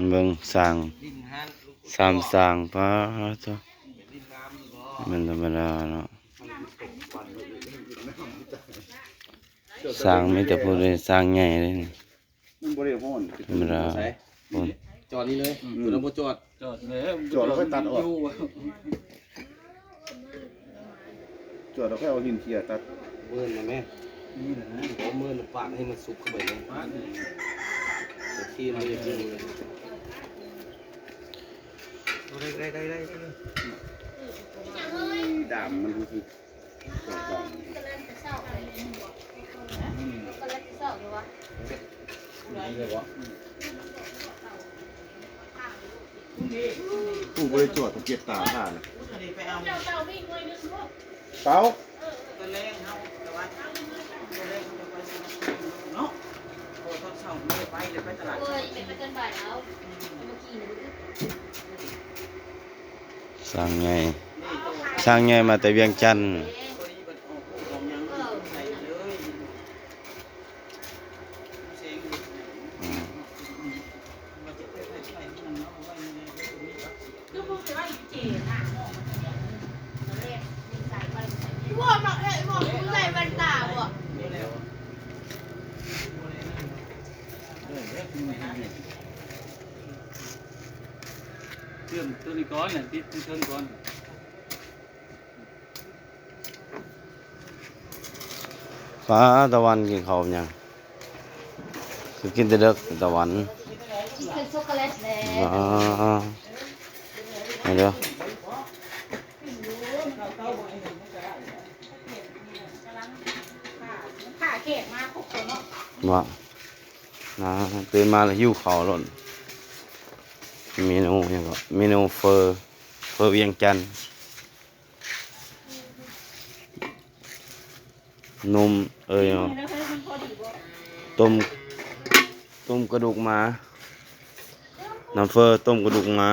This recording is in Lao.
ເບິ່ງຊ່າງ ສາມຊ່າງ ປາດໂທ້ ແມ່ນທຳມະດາເນາະ. ຊ່າງມີແຕ່ຜູ້ໃດຊ່າງໃຫຍ່ເດ້ນີ້ ມັນບໍ່ໄດ້ຮ້ອນ ທຳມະດາ ພຸ້ນ ຈອດນີ້ເລີຍ ອືມ ຕົວນັ້ນບໍ່ຈອດ ຈອດແລ້ວ ຈອດແລ້ວຄ່ອຍຕັດອອກ ຢູ່ ຈອດແລ້ວຄ່ອຍເອົາຫີນເຂ່ຍຕັດ ເມີນນະແມ່ ນີ້ນະ ເອົາເມີນປາດໃຫ້ມັນສຸກເຂົ້າໄປເລີຍ ປາດ ໂອເຄ ມັນຈະຢູ່ເລີຍ ໄດ້ ໄດ້ ໄດ້ ໄດ້ ດາມມັນ ກູບໍ່ໄດ້ຈອດ ເຈັບຕາທ່ານະ ເຕົາ ຊ່າງໃຫຍ່ ຊ່າງໃຫຍ່ມາແຕ່ວຽງຈັນ ອືມ ເຊື່ອມຕົວນີ້ກ່ອນ ແຫຼະ ຕິດເທິງກ່ອນ. ປາ ຕາວັນກິນເຂົ້າຫຍັງ? ຄືກິນແຕ່ເດິກ ຕາວັນ. ກິນເປັນຊັອກໂກແລັດແຫຼະ. ອໍ ມາເດີ. ຂ້າແຂກມາຄົບເນາະ. ວ່າ ນາ ຕື່ນມາແລ້ວຫິວເຂົ້າໂລດ. ເມນູຫຍັງເກາະ? ເມນູເຟີ ເຟີວຽງຈັນ. ນົມ ເອີຍ ຕົ້ມ ຕົ້ມກະດູກໝາ ນ້ຳເຟີຕົ້ມກະດູກໝາ.